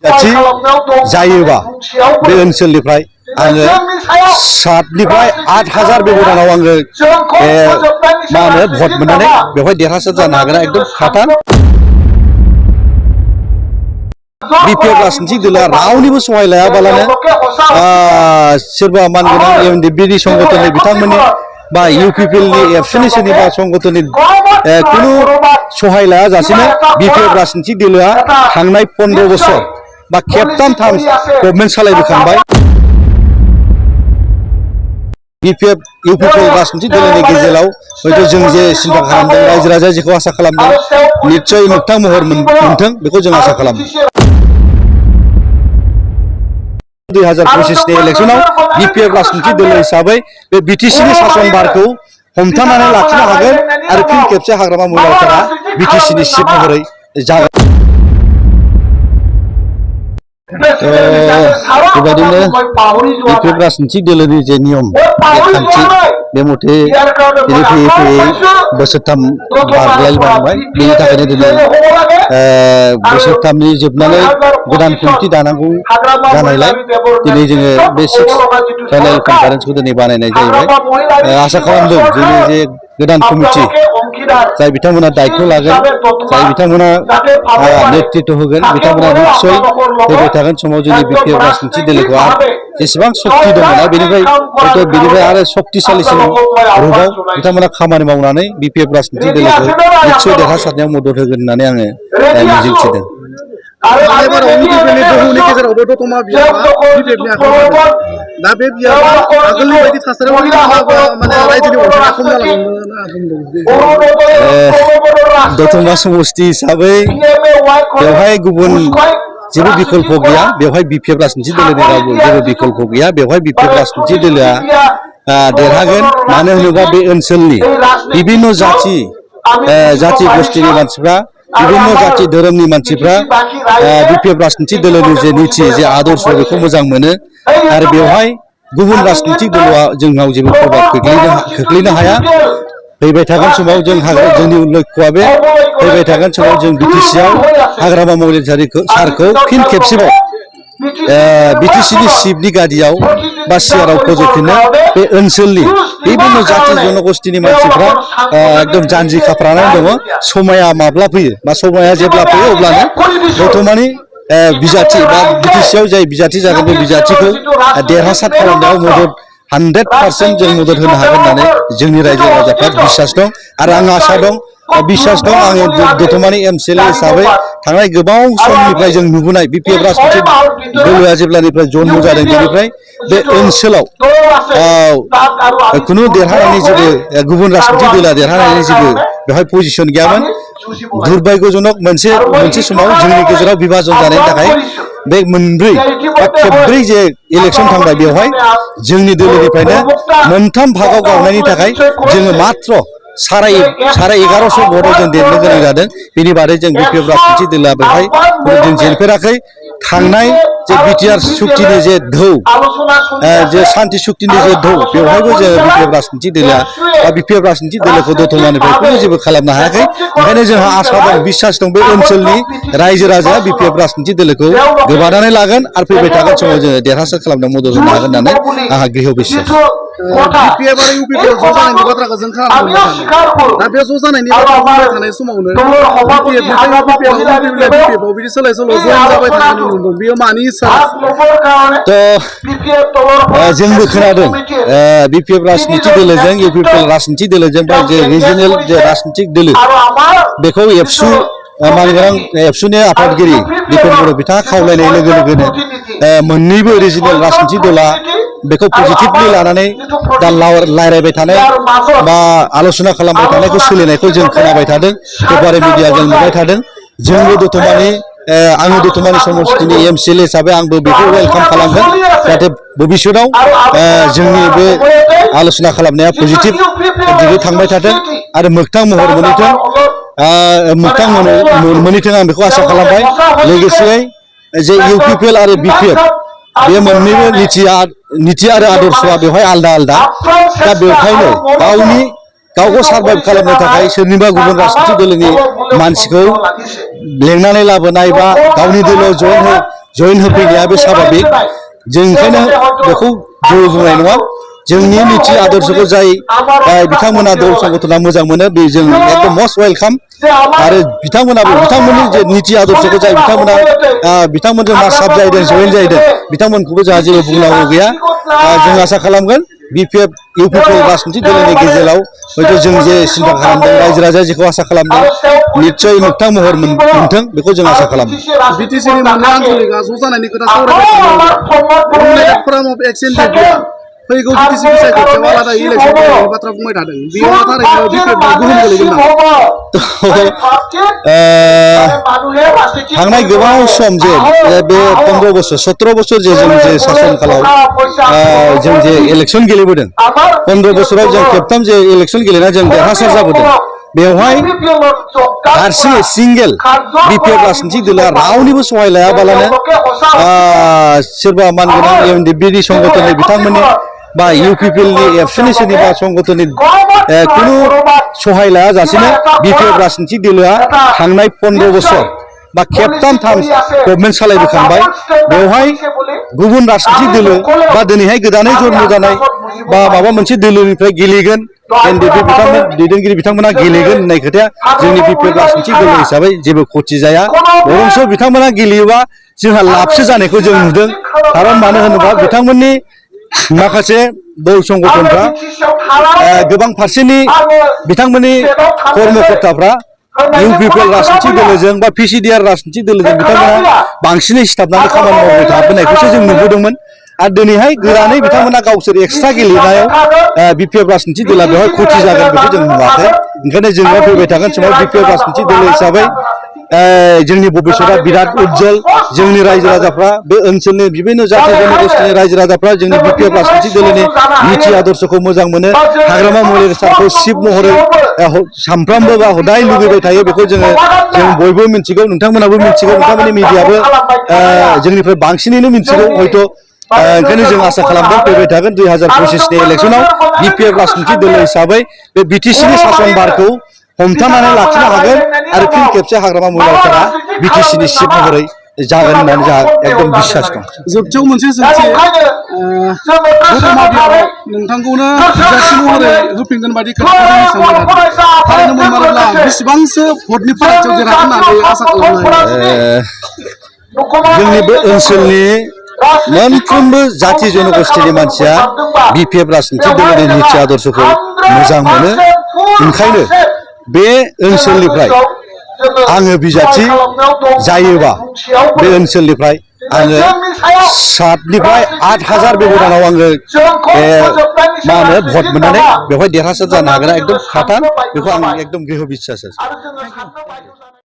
खाथि जायोबा बे ओनसोलनिफ्राय आङो 7निफ्राय 8,000 बेब'हाराव आङो मा होनो भट मोननानै बेवहाय देरहासार जानो हागोन एकदम खाथार बिपिएफ राजनितिक दला रावनिबो सहाय लायाबालानो सोरबा मानगोनां एमडिबिनि संगठननि बिथांमोननि बा इउपिपिएलनि एबसुनि सोरनिबा संगठननि कुनु सहाय लायाजासेनो बिपिएफ राजनितिक दला थांनाय 15 बोसोर बा खेबथाम गभर्नमेन्ट सालायबोखांबाय बिपिएफ इउपिपिएल राजनितिक दलनि गेजेराव हयथ' जों जे सिन्था खालामदों रायजो राजाया जेखौ आसा खालामदों निश्चय मोगथां महर मोनथों बेखौ जों आसा खालामो 2025 नि इलेक्शनाव बिपिएफ राजनितिक दल हिसाबै बे बिटिसिनि शासन बारखौ हमथानानै लाखिनो हागोन आरो फिन खेबसे हाग्रामा महिलाफोरा बिटिसिनि चिफ महरै जागोन बेबायदिनो बिपिएफ राजनितिक दलनि जे नियम बे खान्थि बे मथे दिनै फैयै फैयै बोसोरथाम बारलायलांबाय बेनि थाखायनो दिनै बोसोरथामनि जोबनानै गोदान कमिटि दानांगौ जानायलाय दिनै जोङो बे 6th फाइनाल कनफारेन्सखौ दिनै बानायनाय जाहैबाय आसा खालामदों जोंनि जे गोदान कमिटि जाय बिथांमोना दायित्व लागोन जाय बिथांमोना नेतृत्व होगोन बिथांमोना निश्चय फैबाय थागोन समाव जोंनि बिपिएफ राजनितिक दलखौ आरो जेसेबां शक्ति दंना बेनिफ्राय आरो शक्तिशालिसिन रुपाव बिथांमोना खामानि मावनानै बिपिएफ राजनितिक दलखौ निश्चय देरहासारनायाव मदद होगोन होननानै आङो मिजिंथिदों दतमा समष्टि हिसाबै बेवहाय गुबुन जेबो बिकल्प गैया बेवहाय बिपिएफ राजनितिक दलनि रावबो जेबो बिकल्प गैया बेवहाय बिपिएफ राजनितिक दलआ देरहागोन मानो होनोबा बे ओनसोलनि विभिन्न जाति गोष्ठीनि मानसिफ्रा विभिन्न जाति धोरोमनि मानसिफ्रा बिपिएफ राजनितिक दलनि जे नीति जे आदर्श बेखौ मोजां मोनो आरो बेवहाय गुबुन राजनितिक दलआ जोंनाव जेबो प्रभाब खोख्लैनो हाया फैबाय थागोन समाव जोंनि लक्ष्यआ बे फैबाय थागोन समाव जों बिटिसिआव हाग्रामा महिलारि सारखौ फिन खेबसेबाव बिटिसिनि चिफनि गादियाव बा सिआरआव फज'फिननो बे ओनसोलनि विभिन्न जाति जनगोष्ठीनि मानसिफ्रा एकदम जानजि खाफ्रानानै दङ समाया माब्ला फैयो बा समाया जेब्ला फैयो अब्लानो दतमानि बिजाथि बा बिटिसिआव जाय बिजाथि जागोन बे बिजाथिखौ देरहासार खालामनायाव मदद 100% जों मदद होनो हागोन होननानै जोंनि रायजो राजाफ्रा बिश्वास दं आरो आं आसा दं बिश्वास दं आङो दतमानि एमसिएलए हिसाबै थांनाय गोबाव समनिफ्राय जों नुबोनाय बिपिएफ राजनितिक दलआ जेब्लानिफ्राय जन्म जादों बेनिफ्राय बे ओनसोलाव खुनु देरहानायनि जेबो गुबुन राजनितिक दलआ देरहानायनि जेबो बेवहाय पजिशन गैयामोन दुर्भाग्यजनक मोनसे समाव जोंनि गेजेराव विभाजन जानायनि थाखाय बे मोनब्रै बा खेबब्रै जे इलेक्शन थांबाय बेवहाय जोंनि दलनिफ्रायनो मोनथाम भागाव गावनायनि थाखाय जोङो मात्र 1150 भोटाव जों देरनो गोनां जादों बेनि बादै जों बिपिएफ राजनितिक दलआ बेवहाय जों जेनफेराखै थांनाय जे बिटिआर सुक्तिनि जे धौ जे शान्ति सुक्तिनि जे धौ बेवहायबो जोङो बिपिएफ राजनितिक दलआ बा बिपिएफ राजनितिक दलखौ दतमानिफ्राय खुनु जेबो खालामनो हायाखै ओंखायनो जोंहा आसा दं बिश्वास दं बे ओनसोलनि रायजो राजाया बिपिएफ राजनितिक दलखौ गोबानानै लागोन आरो फैबाय थागोन समाव जोङो देरहासार खालामनायाव मदद होनो हागोन होननानै आंहा गृह बिश्वास बिपिएफ आरो इउपिपिएल ज' जानायनि बाथ्राखौ जों खोनानो दा बे ज' जानायनि बाथ्रा बुंबाय थानाय समावनो बिपिएफआव बिदि सोलाय सोल' ज' जाबाय थानाय नुनो मोनदों बेयो मानि जोंबो खोनादों बिपिएफ राजनितिक दलजों इउपिपिएल राजनितिक दलजों बा जे रिजनेल जे राजनितिक दल बेखौ एबसु मानगोनां एबसुनि आफादगिरि दिपेन बर' बिथाङा खावलायनाय लोगो लोगोनो मोननैबो रिजनेल राजनितिक दलआ बेखौ पजिटिभलि लानानै दा रायलायबाय थानाय बा आलोचना खालामबाय थानायखौ सोलिनायखौ जों खोनाबाय थादों पेपार मिडियाजों नुबाय थादों जोंबो दतमानि आङो दतमानि समष्टिनि एमसिएलए हिसाबै आंबो बेखौ वेलकाम खालामगोन जाहाथे भबिष्यताव जोंनि बे आलोचना खालामनाया पजिटिभ दिगै थांबाय थाथों आरो मोगथां महर मोनहैथों आं बेखौ आसा खालामबाय लोगोसे जे इउपिपिएल आरो बिपिएफ बे मोननैबो नीति आरो आदर्शआ बेवहाय आलदा आलदा दा बेवहायनो गावखौ सार्भाइभ खालामनो थाखाय सोरनिबा गुबुन राजनितिक दलनि मानसिखौ लेंनानै लाबोनाय बा गावनि दलाव जइन होफैनाया बे स्वाभाबिक जों ओंखायनो बेखौ जों बुंनाय नङा जोंनि नीति आदर्शखौ जाय बिथांमोना दल संगठना मोजां मोनो बे जों एकदम मस्ट वेलकाम आरो बिथांमोनाबो बिथांमोननि जे नीति आदर्शखौ जाय बिथांमोना बिथांमोनजों मार्चाप जाहैदों जइन जाहैदों बिथांमोनखौबो जोंहा जेबो बुंनांगौ गैया जों आसा खालामगोन BPF UPPL राजनितिक दलनि गेजेराव हयथ' जों जे सिन्था खालामदों रायजो राजाया जेखौ आसा खालामदों निश्चय मोगथां महर मोनथों बेखौ जों आसा खालामो बिटिसिनि मोननै आनसलिकआ ज' जानायनि खोथा सावरायबाय फ्रम अफ एक्सन फैगौ बिटिसि बिसायख'थियाव आलादा इलेक्सन जानायनि बाथ्रा बुंबाय थादों बेयाव थारैनो बिपिएफनि गोहोम गोलैगोन नामा थांनाय गोबाव सम जे बे 15 बोसोर 17 बोसोर जे जों जे शासन कालाव जों जे इलेक्शन गेलेबोदों 15 बोसोराव जों खेबथाम जे इलेक्शन गेलेना जों देरहासार जाबोदों बेवहाय हारसिङै सिंगेल BPF राजनितिक दला रावनिबो सहाय लायाबालानो सोरबा मानगोनां एमडिबिनि संगठननि बिथांमोननि बा UPPLनि एबसुनि सोरनिबा संगठननि कुनु सहाय लायाजासेनो BPF राजनितिक दलआ थांनाय 15 बोसोर बा खेबथाम गभर्नमेन्ट सालायबोखांबाय बेवहाय गुबुन राजनितिक दल बा दिनैहाय गोदानै जन्म जानाय बा माबा मोनसे दलनिफ्राय गेलेगोन एनडिपि बिथांमोन दैदेनगिरि बिथांमोना गेलेगोन होननाय खोथाया जोंनि BPF राजनितिक दल हिसाबै जेबो खथि जाया बरंस बिथांमोना गेलेयोबा जोंहा लाबसो जानायखौ जों नुदों खारन मानो होनोबा बिथांमोननि माखासे दल संगठनफ्रा गोबां फारसेनि बिथांमोननि कर्मकर्ताफ्रा UPPL राजनितिक दलजों बा PCDR राजनितिक दलजों बिथांमोना बांसिनै सिथाबनानै खामानि मावबाय थाबोनायखौसो जों नुबोदोंमोन आरो दिनैहाय गोदानै बिथांमोना गावसोर एक्सट्रा गेलेनायाव BPF राजनितिक दला बेवहाय खथि जागोन बेखौ जों नुवाखै ओंखायनो जोङो फैबाय थागोन समाव BPF राजनितिक दल हिसाबै जोंनि भबिष्यतआ बिराद उज्जवल जोंनि रायजो राजाफ्रा बे ओनसोलनि बिभिन्न जाति जनगोष्ठीनि रायजो राजाफ्रा जोंनि BPF राजनितिक दलनि नीति आदर्शखौ मोजां मोनो हाग्रामा महिलारि सानखौ शिब महरै सानफ्रामबो बा हदाय लुबैबाय थायो बेखौ जों बयबो मिथिगौ नोंथांमोनाबो मिथिगौ नोंथांमोननि मिडियाबो जोंनिफ्राय बांसिनैनो मिथिगौ हयथ' ओंखायनो जों आसा खालामदों फैबाय थागोन 2025नि इलेक्शनाव BPF राजनितिक दल हिसाबै बे बिटिसिनि शासन बारखौ हमथानानै लाखिनो हागोन आरो फिन खेबसे हाग्रामा महिलाफोरा बिटिसिनि चिफ महरै जागोन होननानै जोंहा एकदम बिश्वास दं जोबथियाव मोनसे सोंथि गौतमादियाव नोंथांखौनो बिजाथि महरै होफिनगोन बायदि खोथाखौ जों सानबाय थादों थारैनो मोनमारोब्ला बेसेबांसो भटनि फारागथियाव देरहागोन होननानै आसा खालामनो जोंनि बे ओनसोलनि मोनफ्रोमबो जाति जनगोष्ठीनि मानसिया BPF राजनितिक दलनि नीति आदर्शखौ मोजां मोनो ओंखायनो बे ओनसोलनिफ्राय आङो बिजाथि जायोबा बे ओनसोलनिफ्राय आङो 7निफ्राय 8,000 बेब'धानाव आङो मा होनो भट मोननानै बेवहाय देरहासार जानो हागोन एकदम खाथार बेखौ आं एकदम गृह बिश्वास